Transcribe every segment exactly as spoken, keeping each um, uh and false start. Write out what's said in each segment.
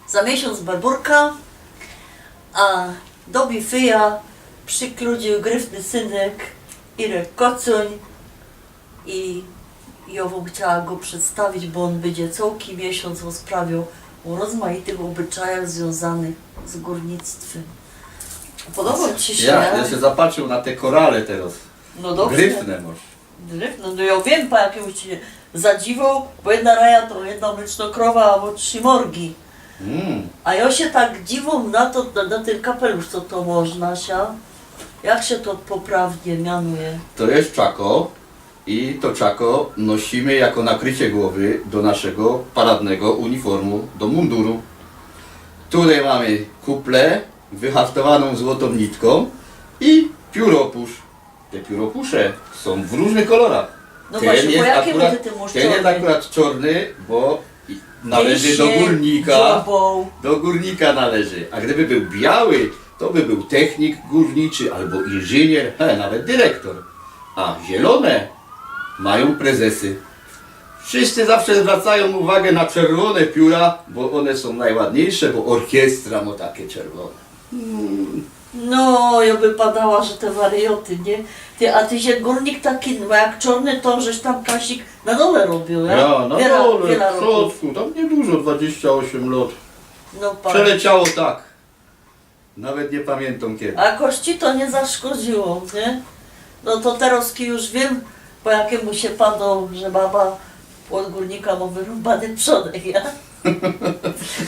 Za miesiōnc barburka, a do bifyja przikludził gryfny synek Irek Kocuń i jŏ bych chciała go przedstawić, bo ôn bydzie cołki miesiōnc rozprawiŏł ô rozmaitych ôbyczajach zwiōnzanych z gōrnictwym. Podobał ci sie? Ja, ja sie zapatrził na te korale teroz. No dobrze. Gryfne mosz. Gryfne, no jŏ wiym, po jakiymu sie zadziwoł, bo jedna raja to jedna mleczno krowa abo trzi morgi. Mm. A jŏ sie tak dziwōm na to, na, na tyn kapelusz, co to mosz na sia. Jak sie to poprawnie mianuje? To je czako i to czako nosimy jako nakrycie gŏwy do naszego paradnego uniformu, do munduru. Tutaj mamy kuple wyhaftowaną złotą nitką i pióropusz. Te pióropusze sōm w rōżnych kolorach. No właśnie, po jakiymu ty, ty mosz Ten je czorny? Akurat czorny, bo i- należy do Tyś je gōrnika. Dziobōł. Do gōrnika należy. A gdyby bōł biały, to by bōł technik gōrniczy abo inżynier, he, nawet dyrektor. A zielōne majōm prezesy. Wszyscy zawsze zwracajōm uwagę na czerwōne piōra, bo ône sōm nojładniejsze, bo ôrkiestra mo take czerwōne. No, jŏ by padała, że te warioty, nie? Ty, a ty sie gōrnik taki, no jak czorny, to żeś tam kasik na dole robiōł, ja? Ja, na Wiela, dole, wiela w rokōw. Przodku, tam niydużo, dwadzieścia osiem lot. No patrz. Przeleciało tak. Nawet niy pamiętōm kiedy. A jakoś ci to niy zaszkodziło, nie? No to teroz już wiym, po jakiymu sie padŏ, że baba ôd gōrnika mo wyrōmbany przodek, ja?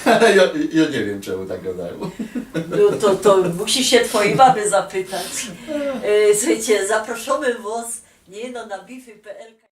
Ale ja, ja niy wiym, czemu tak gŏdajōm. No to, to musisz sie twojij babie zapytać. E, słuchejcie, zaproszymy wŏs, nie no, na bify pe el.